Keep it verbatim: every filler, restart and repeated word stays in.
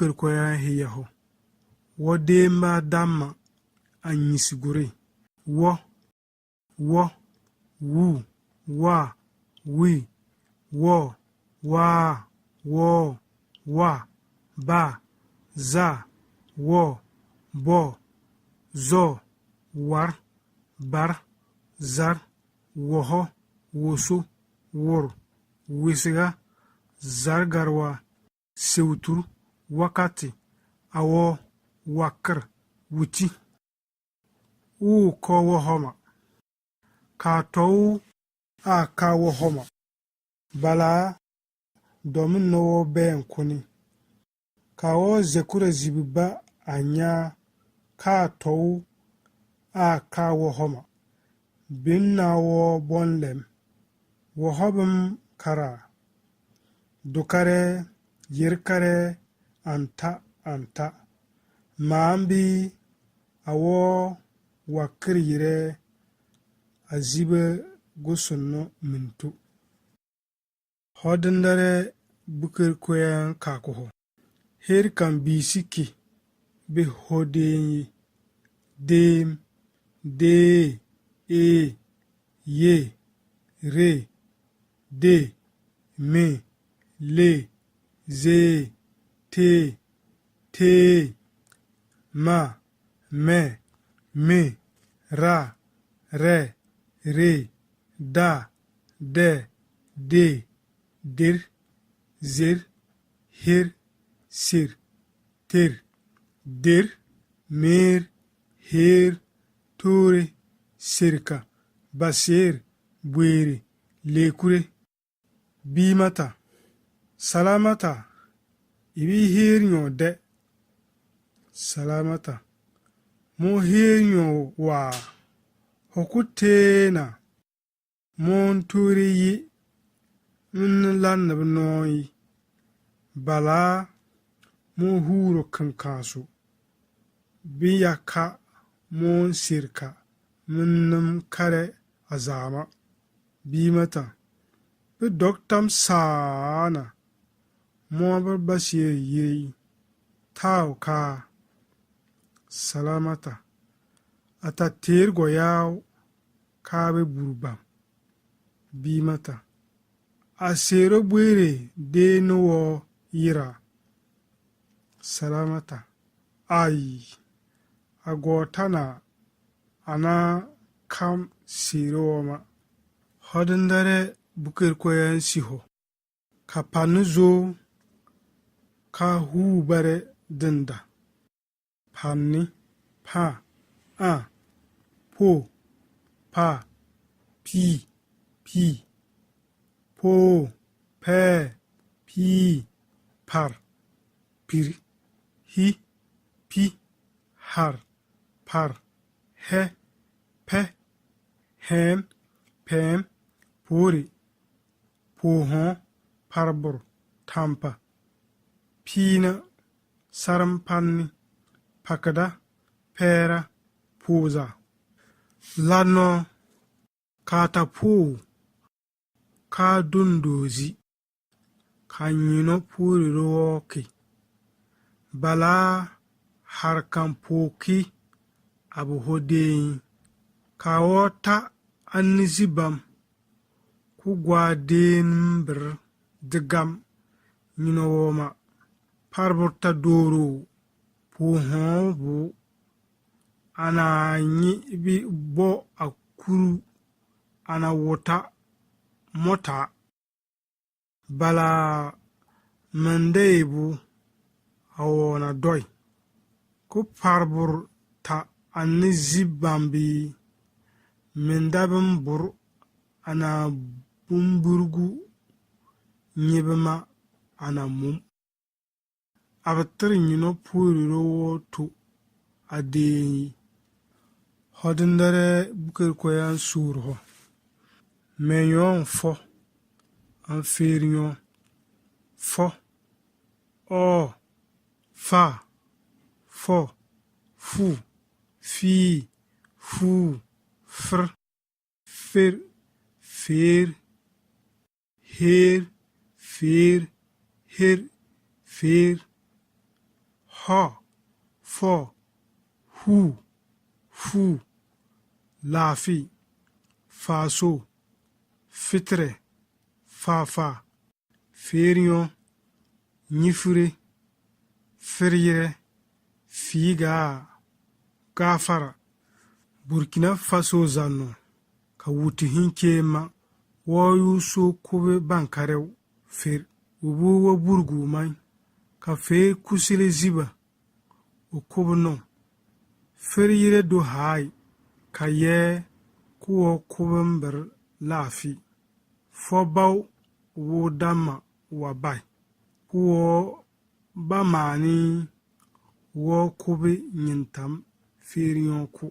Bukur Koyan hiya ho. Wɔ deemba damma a nyisi guri. Wɔ, wɔ, wu, wa, wi, wɔ, waa, wɔɔ, wa, ba, za, wɔ, bɔ, zɔ, war, bar, zar, wɔhɔ, woso, wor, wisiga, zargarwa, sewtur, wakati, awɔ, wakir, wuti. U kɔ wɔ hɔma. Ka tɔw a ka wɔ hɔma. Bala dɔmi nɔ wɔ bɛn kuni. Ka wɔ zekura zibi ba a nya ka tɔw a ka wɔ hɔma. Bim na wɔ bɔn lɛm. Wɔ hɔbim kara. Dukarɛ, yirkarɛ, anta, anta. Maambi, awɔ, wakir yirɛ, a ziba gu sunnɔ mintu. Hɔ dindare Bukur Koyan kaku hɔ. Her kan biisi ki bi hɔ deeyi. Deem, dee, ee, ye, re, de, me, le, ze, te, tee, ma, mɛ, mi, ra, rɛ, ri, da, dɛ, de, dir, zir, hir, sir, tir, dir, mir, hir, turi, sirka, basir, bwiri, lekuri. Biimata. Salamata. Ibi hir nyɔ dɛ. Salamata. Mo hir nyɔ waa. Hoku tena. Mo nturi yi. N lan na bi nɔyi. Bala. Mo huro kankasu. Bi yaka. Mo nsirka. Min nim kare a zama. Biimata. Bi dɔktam saana. Mo bi basir yiri. Tao ka. Salamata. A ta ter gɔyao ka bi burbam. Biimata. A sero bwere de no wɔ yira. Salamata. Ai. A gɔtana ana kam siro woma. Hɔ dindare Bukur Koyan si hɔ. Ka pani zo ka huu bare dinda. Pani, pa, a, po, pa, pi, pi, po, pɛ, pi, par, pir, hi, pi, har, par, hɛ, pɛ, hɛm, pɛm, pori, pohõ, parbor, tampa, piina, sarmpanni, pakda, pɛra, poza. Lanɔ, ka ta po, ka dundozi, ka nyinɔ puri ro wɔ ki. Bala har kan po ki a bi hɔ deeyi. Ka wɔ ta anni zibam. Ku gwa deen mbir digam nyinɔ woma. Parbur ta doro pohõ bu. Ana nyi bi bo a kuru ana wota mota. Bala mende bu a wona doi. Ku parbur ta anni zibam bi menda bi mbur ana bumburgu nyibima ana mum. A bi tiri nyinɔ puri ro wɔ tu a deeyi. Hɔ dindare Bukur Koyan sur hɔ. Mɛ nyɔɔŋ fɔ, an fer nyɔɔŋ. Fɔ, ɔ, fa, fɔ, fu, fi, fu, fir, fir, fer, her, fer, her, fer. Hɔ, fɔ, hu, fu, laafi, faaso, fitrɛ, faafa, feeriyɔ̃, nyifire, firyirɛ, fiigaa, gaafara. Burkina Faso zannɔ ka wutihiŋ kee ma, wɔyusu Kube Bankarɛw fer, ubu wɔburgu mai ka fee kusile ziba. O Kube nɔ, firyirɛ du hai ka yɛ ku wɔ Kube mbɛr laafi. Fɔ baw wo dama wa bai ku wɔ ba maani wɔ Kube nyintam firyɔ̃ ku.